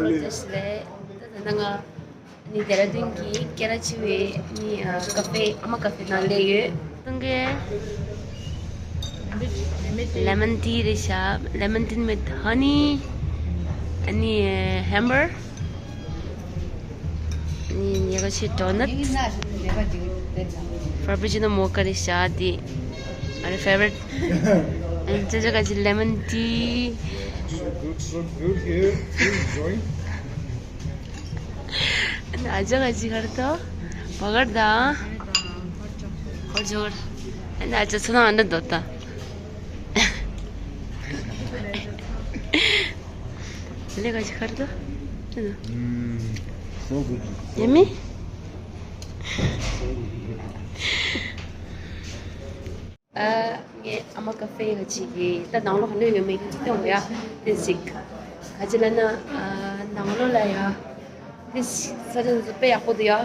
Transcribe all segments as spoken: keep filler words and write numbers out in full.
ལགས། ད་ད་ང་ནི་ཌེ་ར་ལྡུན་གྱི་སྐད་གྲགས་ཆེ་བའི་ནི་ཨ་ཀ་ཧྥེ་ཨ་མ་ཀ་ཧྥེ་ནང་སླེབས་ཡོད། ཏང་གེ་ལེ་མོན་ཊི་རེད་ཤག་ལེ་མོན་ཊི་with honey. ཨ་ནི་ཧེམ་བར། ཨ་ནི་ཉེ་ག་ཆེ་ཌོ་ནཊ། ཕ་པུ་ཅི་ནོ་མོ་ཀ་རེད་ཤག་འདི་ང་རའི་ཕེ་ཝ་རིཊ། ཨ་ཅ་ཅ་ག་ཅི་ལེ་མོན་ཊི། So good, so good here. Please join. ཨ་ཅག་ག་ཅི་གར་དོ། བ་གར་དང་། ཧོར་ཇོར། ཨ་ཅག་ཚོ་ནང་འདྲ་འདོད་ད། ལས་ག་ཅི་གར་དོ། ཡ་མི། ཨ། ངའི་ཨ་མ་ཀ་ཧྥེ་ཡ་ཅིག་གི་ད་ནང་ལོགས་ག་ནས་ཡོད་མེད་ཁྱེད་ཚོ་སྟོན་དགོས་ཡ། དེ་ཅིག་ག་ཅི་ལབ་ན་ཨ་ནང་ལོགས་ལ་ཡ། དེ་ཅིག་ས་ཆ་དེ་ཚོ་དཔེ་ཡག་པོ་འདུག་ཡ།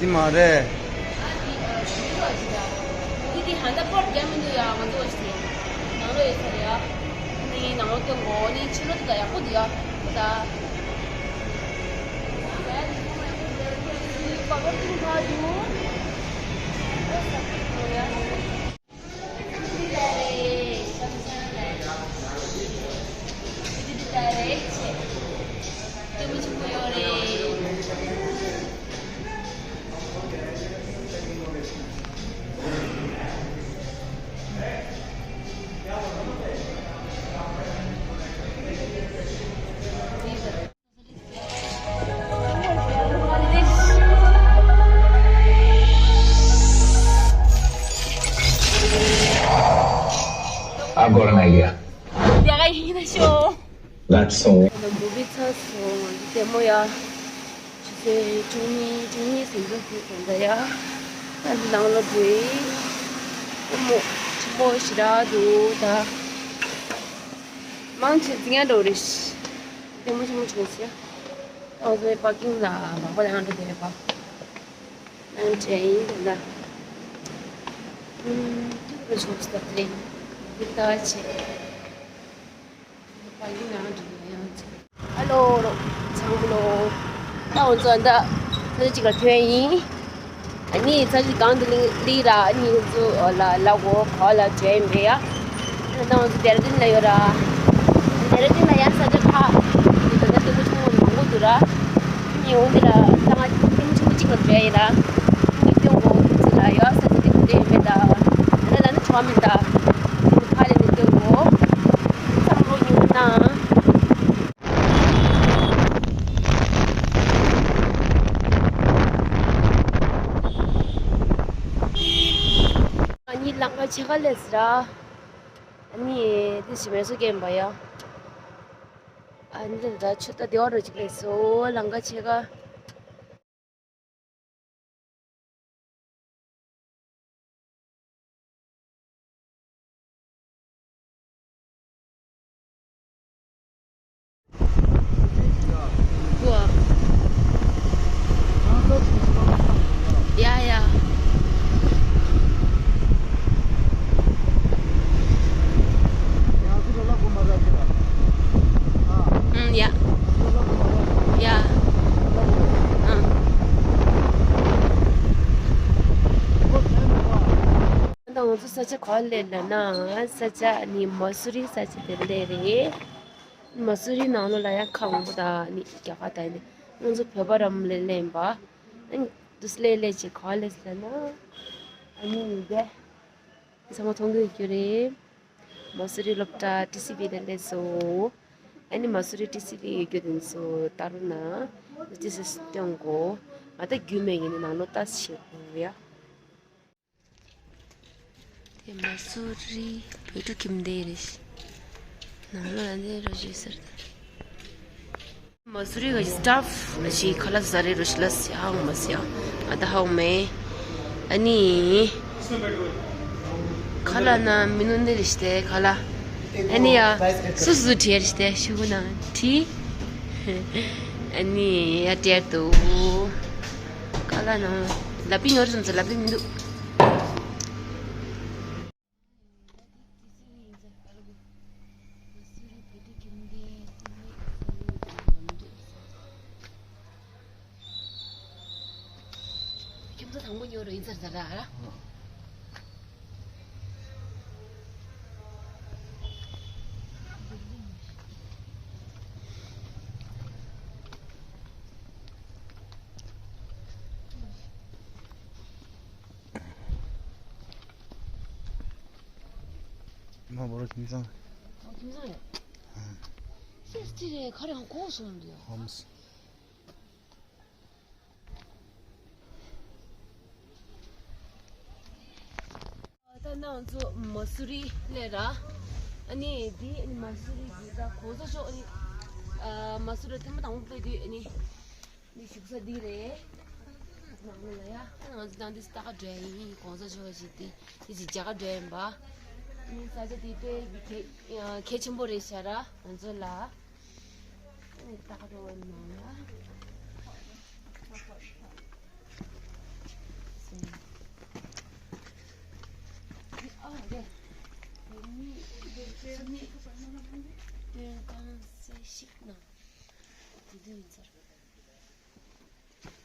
འདི་མ་རེད། འདི་འདི་ཧན་ད་པོར་རྒྱ་མི་འདུག་ཡ། ང་ཚོ་ཞིག་ནང་ལོགས་ཡོད་ས་རེད་ཡ། ནི་ནང་ལོགས་སྟོན་དགོས་ནི་ཕྱི་ལོགས་ད་ཡག་པོ་འདུག་ཡ། ད་པ་པོར་ཏུང་ཁ་འདུག I've got an idea. That's all. ད་མུ་བི་ཚར་སོང་། ང་ཚོ་ལྟད་མོ་ཡ། ཆུ་ཚོད་བཅུ་གཉིས། བཅུ་གཉིས་ཟིན་འགྲོ་ཟིན་སོང་ད་ཡ། ད་ནང་ལོགས་འགྲོ་ཡི། ལྟད་མོ་ཆེན་པོ་ཞེ་དྲག་འདུག་ད། མང་ཆེ་འཛིང་ཡ་འགྲོ་རེད། ལྟད་མོ་ཆེན་མོ་བྱུང་ཟེར། ང་ཚོའི་པར་ཀིང་ལ་མང་པོ་ལ་ཡང་འགྲོ་བསྡད་ཡོད་པ། ནང་དྲན་ཡིན་ད། ཨུམ། ཐུགས་རྗེ་ཆེ་སྟབས་དེ་རིང་འདི་ལྟ་བ་བྱས། པར་ཀིང་ནང་འགྲོ་ཡ་ཡང་ཚེ། ཨ་ལོ་རོ། ཚང་མ་ལོ། ད་ང་ཚོ་ད་ས་ཆ་གཅིག་ལ་ཐོན་ཡིན། ཨ་ནི་ས་ཆ་གང་དུ་སླེབས་ར། ཨ་ནི་ང་ཚོ་ལ་ལ་གོ་ག་ལ་འབྱོར་ཡིན་པས་ཡ། ད་ང་ཚོ་ཌེ་ར་ལྡུན་ལ་ཡོད་ར། ཌེ་ར་ལྡུན་ལ་ཡ་ས་ཆ་ཁག་ད་ལྟ་ལྟད་མོ་ཆུང་ངུ་མང་པོ་འདུག་ར། ཨ་ནི་འོ་འདི་ལ་ད་ང་ལྟད་མོ་ཆུང་ངུ་གཅིག་ལ་འབྱོར་ཡིན་ར། ཨ་ནི་སྟོན་གོ་ཁྱེད་ཚོ་ལ་ཡ། ས་ཆ་དེ་ག་འདྲ་ཡོད་མེད་ད། ད་ལ་ལ་ནི་ཁྲོ་མི་ད། ཁ་ལས་ནི་སྟོན་གོ། ཚང་མ་ཉུང་ན། ཨ་ནི་ལམ་ཁ་ཕྱེད་ཀ་སླེབས་ཟེར། ཨ་ནི་དེ་ཞིག་མེ་སོ་སྐྱེན་པ་ཡ། ཨ་ནི་ད་ཆུ་ད་སྡེ་བ་རུ་ཅིག་སླེབས་སོང་། ལམ་ཁ་ཕྱེད་ཀ། ད་ང་ཚོ་ས་ཆ་ག་པར་སླེབས་ལབ་ན། ས་ཆ་ནི་མ་སུ་རི་ས་ཆ་དེར་སླེབས་རེད། མ་སུ་རི་ནང་ལོགས་ལ་ཡང་ཁ་མང་པོ་དང་ནི་རྒྱ་གར་དང་ནི་ང་ཚོ་བོད་པ་རམ་ལས་ལེན་པ། ཨ་ནི་དུ་སླེ་ལེ་ཅིག་ག་ལེ་ཟེར་ན། ཨ་ནི་ཡིན་གྱི། ཚང་མ་མཐོང་གི་ཡོད་རྒྱུ་རེད། མ་སུ་རི་སློབ་གྲྭ་ཊི་སི་བི་ལ་སླེབས་སོང་། ཨ་ནི་མ་སུ་རི་ཊི་སི་ལི་ཡོད་རྒྱུ་དེ་ཚོ་ལྟ་རུ་ན་ཊི་སི་སྟོན་གོ། ང་ད་རྒྱུས་མེད་ཡིན་ནི་ནང་ལོགས་ལྟ་ཤེས་གོ་ཡ། དེ་མ་སུ་རི་བོད་ཕྲུག་ཁྱིམ་སྡེ་རེད། ནང་ལོགས་ལ་འདི་རུ་བཞུགས་ཟེར་ད། མ་སུ་རི་གི་སི་ཊཱཕ་ཞིག་ཁ་ལག་ཟ་རེ་རུ་ཞིག་ལ་སི་ཧ་འོང་མ་སི་ཡ། ཨ་ད་ཧ་འོང་མེ། ཨ་ནི། ཁ་ལག་ན་མི་ནུ་འདི་རེ་ཞིག་དེ་ཁ་ལག་ཨ་ནི་ཡ། སུ་སུ་ཁྲེར་ཞིག་དེ་ཤུ་གུ་ན་ཁྲི། ཨ་ནི་ཡ་ཏེར་དུ། ཁ་ལག་ན་ལ་པི་ཉོ་རེ་སོང་ཚེ་ལ་པི་མི་འདུག་ཁྱིམ་ཚང་དང་པོ་ཉོ་རུ་ཡིན་ཚར་ཚར་ར། མ་འོ་ར་ཁྱིམ་ཚང་། ཨ་ཁྱིམ་ཚང་རེད། ཨ། སེར་སྐྱ་རེད་ག་རེ་ཧང་གོ་སོང་འདུག་ཧམ་སི། ད་ནང་ཚོ་མ་སུ་རི་ལས་ར། ཨ་ནི་འདི་ཨ་ནི་མ་སུ་རི་གི་ད་གོང་ས་མཆོག་ཨ་ནི་ཨ་མ་སུ་རི་ཐེངས་མ་དང་པོ་ཕེབས་དུས་ཨ་ནི་འདི་བཞུགས་ས་འདི་རེད། ནང་ལ་ཡ་ང་ཚོ་ད་འདི་སྟག་སྒྲ་ཡིན་གོང་ས་མཆོག་ཞིག་འདི་འདི་ཅིག་རྒྱ་གར་སྒྲ་ཡིན་པ། ཨ་ནི་ས་ཆ་འདི་དཔེ་གལ་གལ་ཆེན་པོ་རེད་ཤག་ར་ང་ཚོ་ལ། ཨེ་ཏག་རོ་ནང་ལ། ཨ་རེད། ཡུལ་མི་ཡུལ་མི་སྟོན་ཁང་གསལ་བཤད་གནང་། དེ་དུས་ཡིན་ཚར།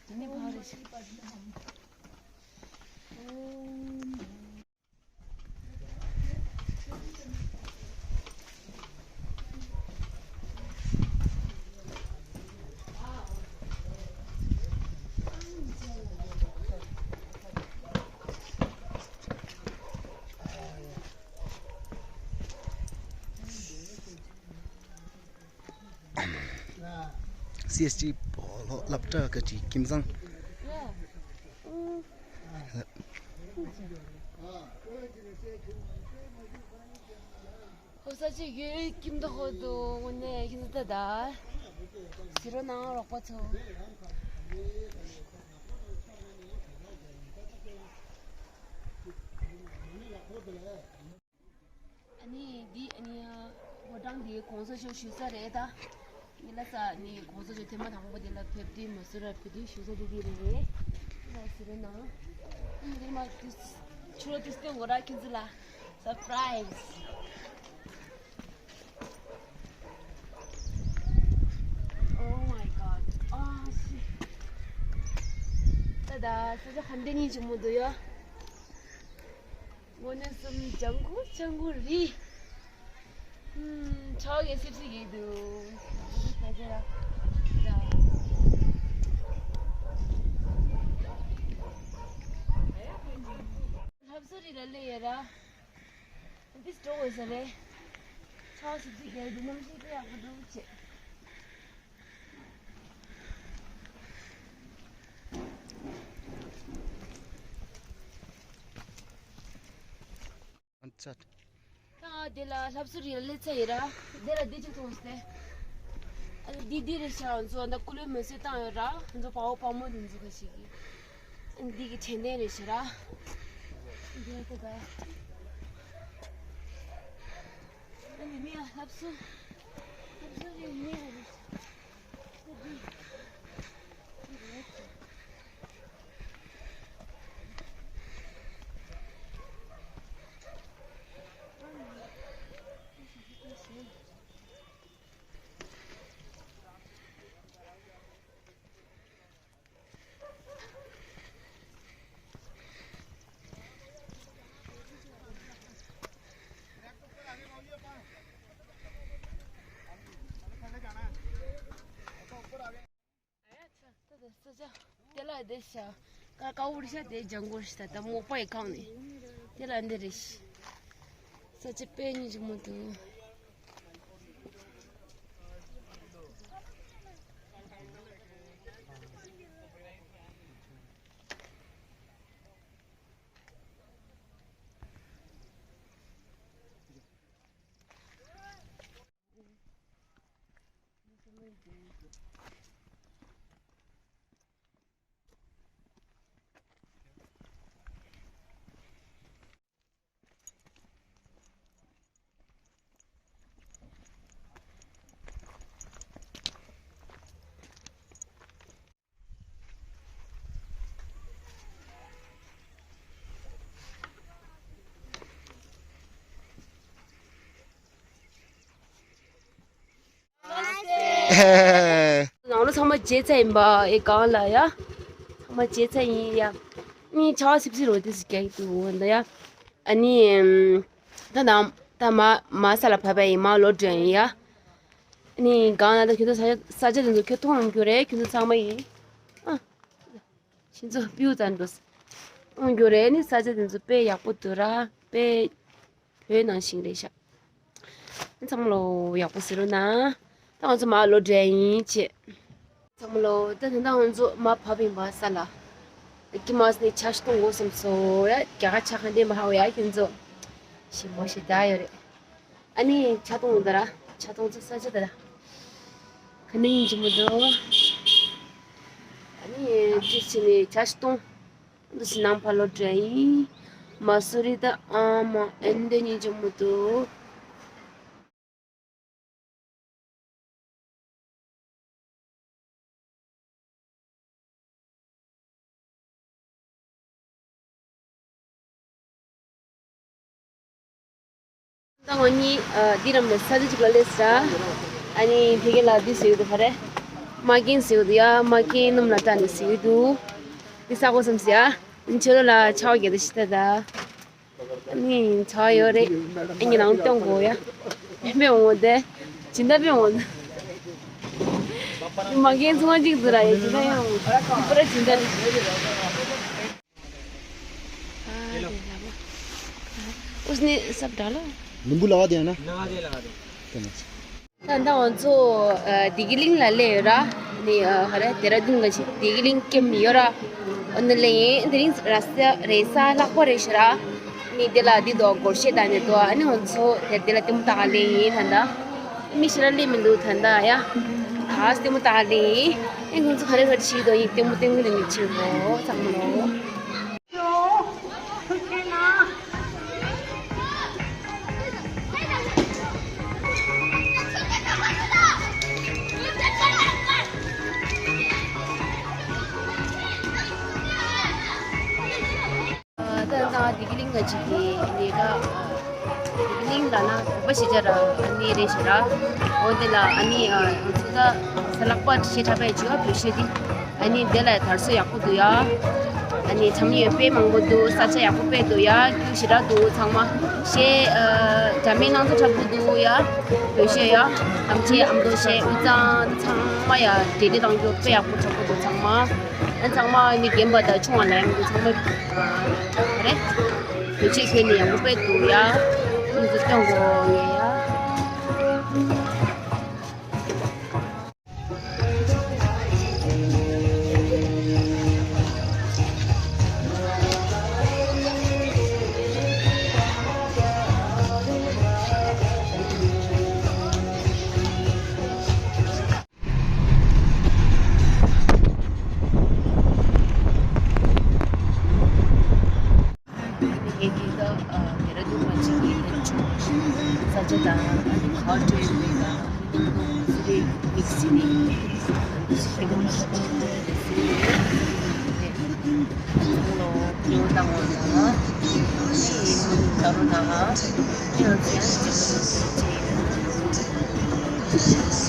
དེ་ནས་ཕར་རེད་ཤག་སི་ཨེས་ཊི་སློབ་གྲྭ་གི་ཁྱིམ་ཚང་། ཧོ་ས་ཆེ་ཡོད་ཀྱིན་འདུག་ཧོ་འདུག་དངོས་གནས་ཁྱིམ་ཚང་ད་ད། ཟེར་རོ་ནང་རོགས་པ་ཚོ། ཨ་ནི་འདི་ཨ་ནི་ཕོ་བྲང་འདི་གོང་ས་མཆོག་བཞུགས་ས་རེད་ད། ཡིན་ལ་ས་ཨ་ནི་གོང་ས་མཆོག་ཐེངས་མ་དང་པོ་འདི་ལ་ཕེབས་དུས་མ་སུ་ར་ཕེབས་དུས་བཞུགས་ས་འདི་འདི་རེད་རེད། ལ་ཟེར་ན། འདི་མ་དུས་ཆུ་ལ་དུས་སྟོན་འོ་ར་ཁྱེད་ཚོ་ལ་སར་པ་རའི་ཛི། Oh my god. ཨ་ཤི། ད་ད་ས་ཆ་ཧམ་དེ་ཉིན་ཅིག་མོ་འདུག་ཡ། དངོས་གནས་སུ་ལྗང་ཁུ་ལྗང་ཁུ་རེད། ཧུམ། ཁྲག་གི་སིབ་སིབ་གི་འདུག་ལྷ་བཟོ་རི་ལ་སླེབས་ཡོད་ར། འདི་སྤྲོ་བོ་ཟེར་རེད། ཁྲག་སིབ་སིབ་གི་འདུག་གནམ་གཤིས་དཔེ་ཡག་པོ་འདུག་ཅེས། ཨ་ཙི། ད་དེ་ལ་ལྷ་བཟོ་རི་ལ་སླེབས་ཚར་ཡིན་ར། དེ་ལ་བདེ་སྐྱིད་གཏོང་སྟེ། ཨ་ལ་འདི་འདི་རེད་ཤག་ང་ཚོ་ད་ཀུ་ལུ་མི་སེ་བཏང་ཡོད་ར། ང་ཚོ་དཔའ་བོ་དཔའ་མོ་འདི་ཚོ་ག་ཞིག་གི་འདི་གི་དྲན་རྟེན་རེད་ཤག་ར། འདི་ལ་ལྟ་ད། ཨ་ནི་མི་ཡ་ལྷ་བཟོ། ལྷ་བཟོ་རི་མི་ཡ་རེད། ད་ལྟ་ས་ཆ་དེ་ལ་བསྡད་ཤག་ཀ་ཀ་འུ་རི་ཤ་དེ་ལྗང་གུ་རེད་ཤག་ད་མོག་པ་ཡི་གང་ནས་དེ་ལ་འདི་རེད་ཤག་ས་ཆ་དཔེ་སྙིང་རྗེ་མོ་འདུག་ནང་ལོ་ཚང་མ་བརྗེད་ཚར་ཡིན་པ་ཨེ་གང་ལ་ཡ། ཚང་མ་བརྗེད་ཚར་ཡིན་ཡ། ནི་ཆ་བ་སིབ་སིབ་རོ་དེ་སི་རྒྱག་གི་འདུག་འོ་འདི་ཡ། ཨ་ནི་ད་ནང་ད་མ་མ་ས་ལ་བབས་པ་ཡིན། མ་ལོ་འདྲ་ཡིན་ཡ། ནི་གང་ལ་ད་ཁྱོད་ཚོ་ས་ས་ཆ་དེ་ཚོ་ཁྱོད་མཐོང་རྒྱུ་རེད། ཁྱོད་ཚོ་ཚང་མ་ཡིན། ཨ། ཁྱོད་ཚོ་བིའུ་ཙམ་འགྲོ་མཐོང་རྒྱུ་རེད། ནི་ས་ཆ་དེ་ཚོ་དཔེ་ཡག་པོ་འདུག་ར། དཔེ་བོད་ནང་བཞིན་རེད་ཤག་ཚང་མ་ལོ་ཡག་པོ་ཟེར་རོ་ན། ད་ང་ཚོ་མ་ལོ་འདྲ་ཡིན་ཅེས། ཚང་མ་ལོ་ད་ད་ང་ཚོ་མ་བབས་ཡིན་པ་ས་ལ། ཀི་མ་སི་ནས་ཆ་ཞིག་གཏོང་དགོས་བསམ་སོང་ཡ། རྒྱ་གར་ཆ་ག་འདྲས་མ་ཧ་བ་ཡ་ཁྱོད་ཚོ། ཞིམ་པོ་ཞིག་ད་ཡོད་རེད། ཨ་ནི་ཆ་གཏོང་ད་ར། ཆ་གཏོང་ཚོ་ས་ཆ་ད་ར། ག་ནས་ཡིན་གྱི་མི་འདུག་ཨ་ནི་ཅི་ཕྱིན་ནས་ཆ་ཞིག་གཏོང་། འདུ་སི་ནང་ཕ་ལོ་དྲན་ཡིན། མ་སུ་རི་ད་ཨ་མ་ཨེ་འདི་གཉིས་ཀྱི་མུ་ཏོ། ད་ང་གཉིས་ཨ་འདི་རམ་ལ་ས་ཆ་གཅིག་ལ་སླེབས་ས། ཨ་ནི་དེ་ག་ལ་འདི་ཟེར་གྱི་འདུག་ག་རེ། མ་རྒན་ཟེར་གྱི་འདུག་ཡ། མ་རྒན་སྣུམ་ལ་བཀྲ་ནས་ཟེར་གྱི་འདུག་འདི་ས་གོ་བསམ་ཟེར་ཡ། ཨ་ནི་ཁྱོད་རང་ལ་ཆ་བ་རྒྱལ་དུ་ཤི་ཐལ་ད། ཨ་ནི་ཆ་བ་ཡོད་རེད། ཨ་ནི་ནང་སྟོན་དགོས་ཡ། དཔེ་འོང་དེ། སྦྱིན་བདག་དཔེ་འོང་། འདི་མ་རྒན་ཚོང་གཅིག་འདུག་ར་ཡ། སྦྱིན་བདག་ཡང་འོང་། འདི་པུ་ར་སྦྱིན་བདག་རེད། उसने सब डालो। नींबू लगा दिया ना? लगा दे, लगा दे। ད་ལྟ་ང་ཚོ་ཨ་བདེ་སྐྱིད་གླིང་ལ་སླེབས་ཡོད་ར། ནི་ཨ་ག་རེ་ཌེ་ར་ཌུན་ག་ཅིག་བདེ་སྐྱིད་གླིང་ཀེམ་ཡོད་ར། འོ་ན་སླེབས་ཡིན། དེ་རིང་རེས་གཟའ་རེས་གཟའ་ལྷག་པ་རེད་ཤག་ར། ནི་དེ་ལ་འདི་དོ་སྒོར་གཞས་བཏང་ནས་དོ། ཨ་ནི་ང་ཚོ་དེ་དེ་ལ་ལྟད་མོ་ལྟ་ག་སླེབས་ཡིན་ད་ལྟ། མི་ཞེ་དྲག་སླེབས་མི་འདུག་ད་ལྟ་ཡ། ད་ལྟད་མོ་ལྟ་ག་སླེབས་ཡིན། ཨེ་ང་ཚོ་ག་རེ་ག་རེ་བྱེད་ཀྱི་འདུག་ཡིན་ལྟད་མོ་ལྟད་མོ་ལ་མི་བྱེད་གོ་ཚང་མ་ལོ། ད་ལྟ་བདེ་སྐྱིད་གླིང་ལ་ཅིག་གི་ལས་ཀ་བདེ་སྐྱིད་གླིང་ལ་ན་དགོན་པ་ཞེ་ཆ་ར་ཨ་ནི་རེད་ཤག་ར། འོ་དེ་ལ་ཨ་ནི་ང་ཚོ་ད་གཟའ་ལྷག་པ་ཞེ་དྲག་པའི་བྱ་བ་བོད་གཞས་འདི། ཨ་ནི་དེ་ལ་དར་སྲོལ་ཡག་པོ་འདུག་ཡ། ཨ་ནི་འཆམ་ཡོད་དཔེ་མང་པོ་འདུག་ས་ཆ་ཡག་པོ་དཔེ་འདུག་ཡ། རྒྱུ་ཞེ་དྲག་འདུག་ཚང་མ་གཞས་འདྲ་མིན་སྣང་ཚ་དྲག་པོ་འདུག་ཡ། བོད་གཞས་ཡ། དམ་ཆོས་ཨ་མདོ་གཞས་དབུས་གཙང་ཚང་མ་ཡ་འབྲེལ་འདྲིས་གཏོང་རྒྱུ་དཔེ་ཡག་པོ་དྲག་པོ་འདུག་ཚང་མ། ཨ་ཚང་མ་ནི་རྒན་པ་དང་ཆུང་བ་ལ་ཡང་འདུག་ཚང་མ་རེད། བོད་ཆས་གྱོན་ནས་ཡག་པོ་དཔེ་འདུག་ཡ། ཁོང་ཚོ་སྐྱོང་དགོས་ངེས་ཡ། ངས་འདི་ལྟ་ཨ་ཌེ་ར་ཌུན་མ་ཅིག་གི་ལྷན་ཆོས་ས་ཆ་དང་ཨ་ནི་ག་བར་འགྲོ་ཡོད་མེད་དང་ཨ་ནི་ཁོང་ཚོ་རེ་མིག་ཟིན་ནས་ཨ་ནི་ཤེས་ཀྱི་མ་རེད། ཨ་ནི་ལོ་ཉོ་དང་འོ་དང་ཨ་ནི་ད་རུང་དང་ཨ་ནི་ང་ཚོ་ཡང་ཅིག་ཅིག་ཅིག